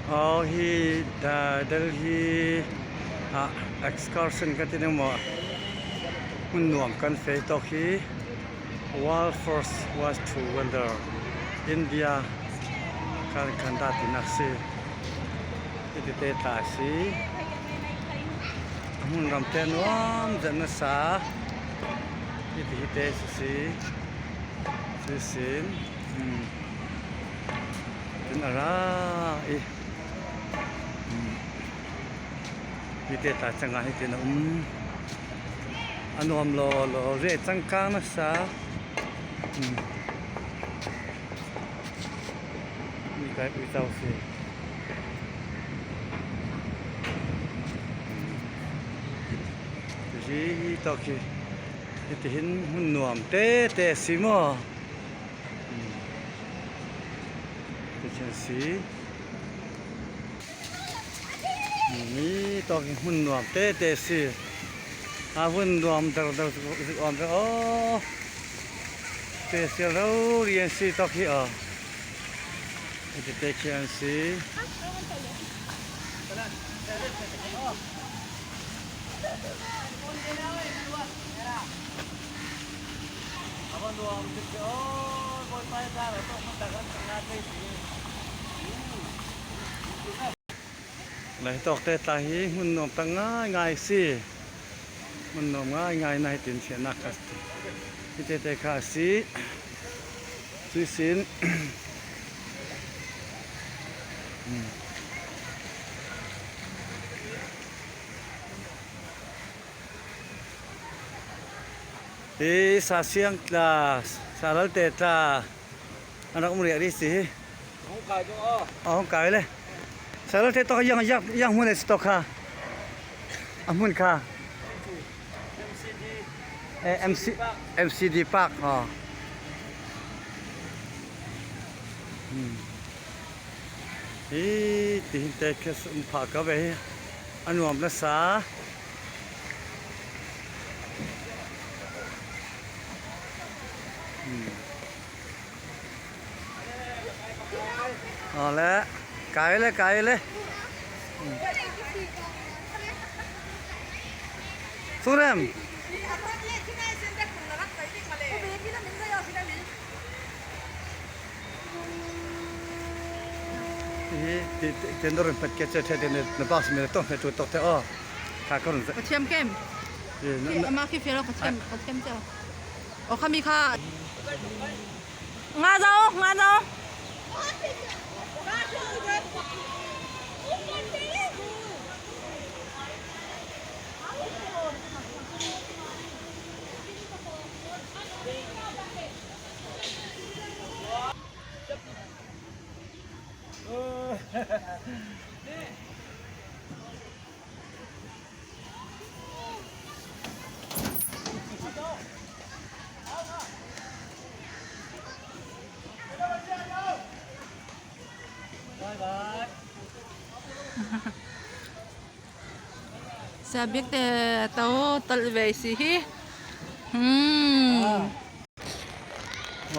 Aw hi Delhi ah excursion ka ti emaw hmun nuam kan fei tawk hi world first was to wonder India khan kan dah tihna a si heti te tla a si a hmun ram te nuam zet nasa heti hi te si si si sin tin a ra i mi te tlai changah hi tin a um a nuam law law riah changkang nasa mi kai pui chau si. Hi tawk hi heti hin hmun nuam te te a si maw. Mi tawk hi hmun nuam te te a si a hun nuam dar dar zik awm te aw te sial rau ri an si tawk hi aw heti te khi an si. Lai tawk te tla hi hmun nuam tak ngai ngai a si hmun nuam ngai ngai na hitin thiahnak kha hi te te kha a si cuisin Hi sa siang tla sa ral te tla an rak um riah rih si hi. Hung kai dong aw. Aw hung kai le. Sa ral te to yang yang yang hmun e to kha. A hmun kha. MCD. Eh MC MCD Park ha. Hi ti hin te khe um pha ka ve hi. A nuam nasa. Awle kai le kai le Surem Hi ten dorin pat ke che the ten na bus me to me tu tok te o kha ka run Ka thiam kem. Ama khi fialo ka thiam ka thiam te. O khami kha. Nga zo, nga zo. Sabik te to tal ve si hi. Hmm.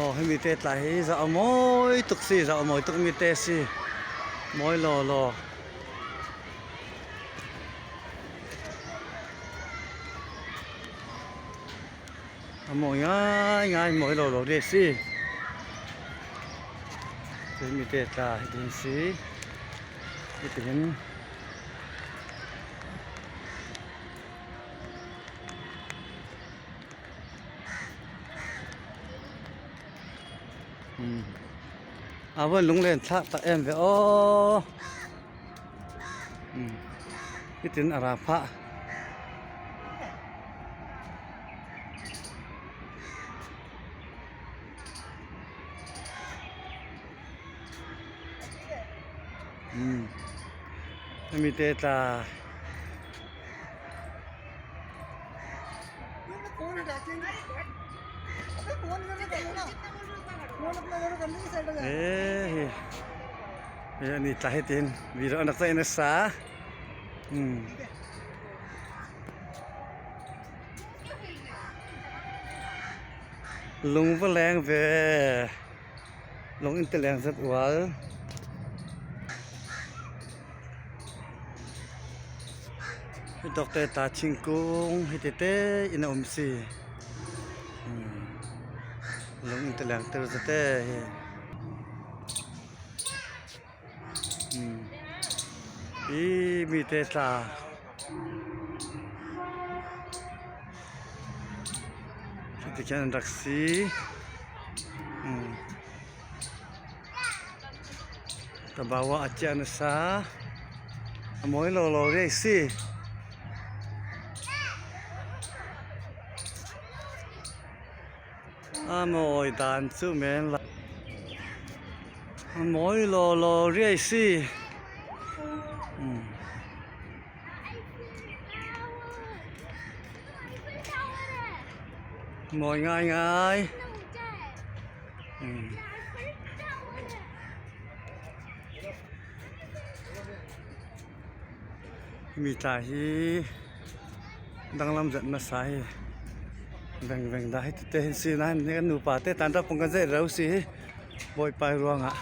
Aw hemi te tlai hi zah a mawi tuk si zah a mawi tuk mi te si mawi law law. A mawi ngai ngai mawi law law ri a si. Hemi te tla heti hin si heti hin. A van lunglen thlak tak em ve aw hitin a ra phah hemi te tla. He ani tla hitin video an rak tlaih nasa lung va leng ve lung in ti leng zat ual. Hi tawk te tla thingkung heti te in a awm si lung in ti leng tir zet e hei ihh mi te tla. Heti khian an rak si. Ka bau a chiah nasa a mawi lo lo riai si. A mawi dan chu men la a mawi lo lo riai si. Mawi ngai ngai. Hemi tla hi danglam zet nasa hi veng veng dah heti te hi an si na hemi kan nupa te tan ram pawh kan zet reuh si hi bawipai ruangah.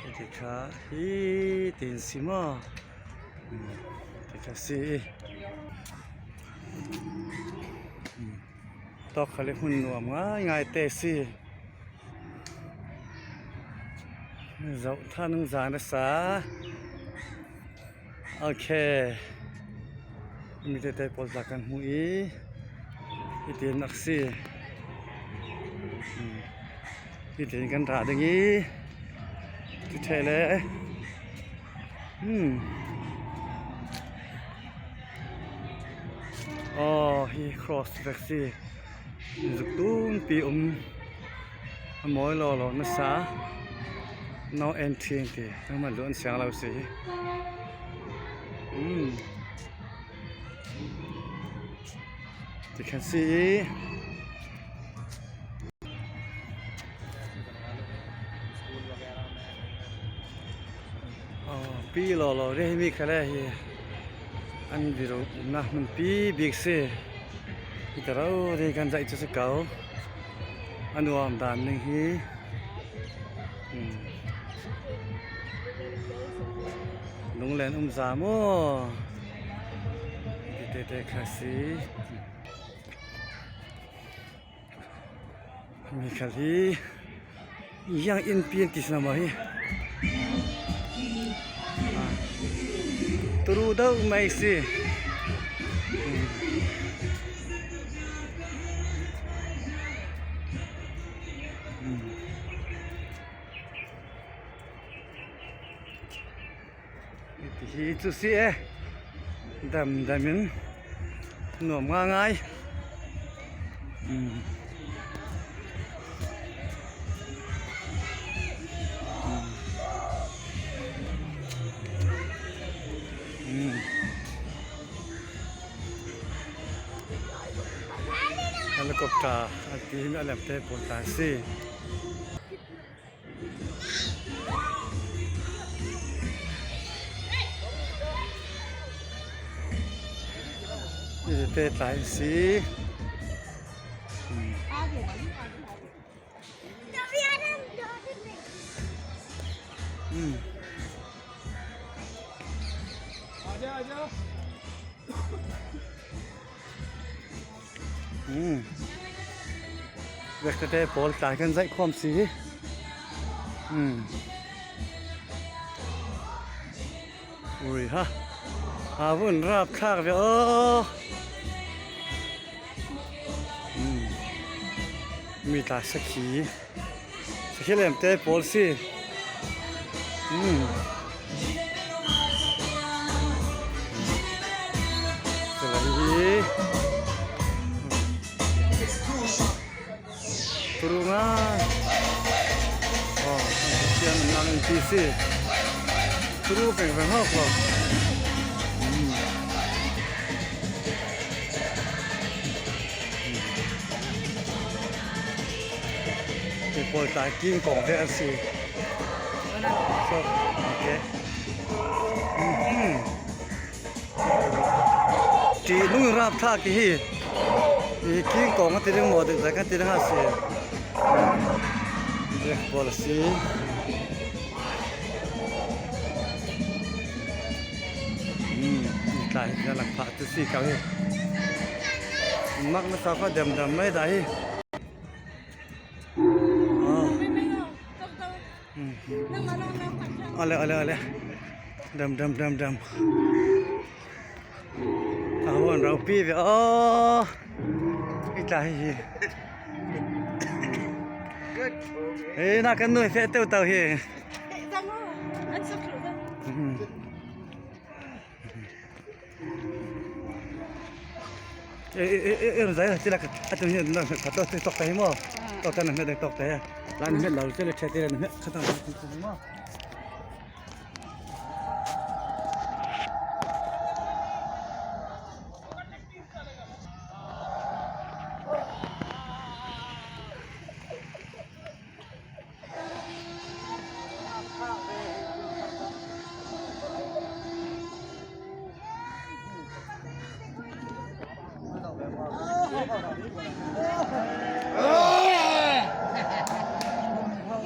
Heti kha hi tiin si maw ti kha si. Tawk kha le hmun nuam ngai ngai te si zoh than ang zan nasa okay mi te te pawl tla kan hmuh i hitin a si hitin kan rah ding i chutheh le umm. Aw hi cross vek chi zuk tumpi awm a mawi lo lo nasa no entry an ti engmah luh an siang lo si umm tikhan si i. Pi law law ri hemi kha le hi an vir umna hmun pi bik si hi ta ro ri kan zaih chu si ko a nuam dan ning hi lunglen um za maw ti te te kha si. Mi khal hi yang in pi an ti si maw hi turu deuh mai a si. Ti hi chu si e dam dam in nuam nga ngai umm umm helicopter a ti hi a lem te pawl ta a si. Te tlai an si. Vek tete pawl tlai kan zaih khawm si ui ha a vun rap thlak ve aw mi tla sakhi sakhi lem te pawl si Turunga aw Pathian an ang ti si turu veng veng hawk lo. Ti pawl tlai king kong ve an si. So, okay. Tih nung rap thlak te hi ih king kong a ti ring maw deuh zai khan ti reng a si black ball a si. Tlai hi chuan lang phah chu si kau hi mak nasa kha dem dem mai dah hi awle awle awle dem dem dem dem a huan rau pi ve aw i tlai hi hi Ê na kan nuai fe teu tau hi. Ê ê ê ê zai ti la a tu hi na kha to tok tai mo. To ta na me tok tai. La ni me lo che le che ti la me kha ta mo.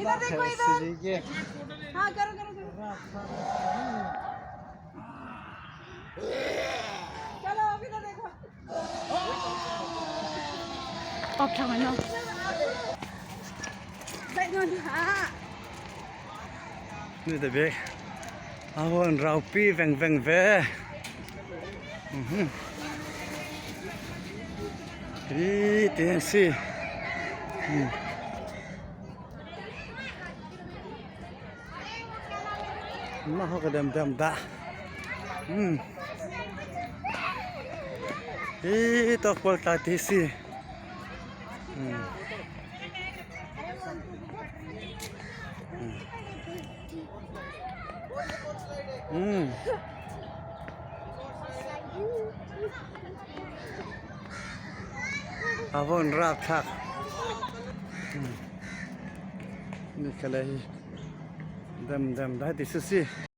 इधर देखो इधर हाँ करो करो करो चलो अभी तो देखो Ni te bek a huan rau pi veng veng ve hi ti ang si mah ho ka dem dem dah hi tawk pawl ta ti si. A vawn rap thlak ni kha le hi dam dam dai ti su si.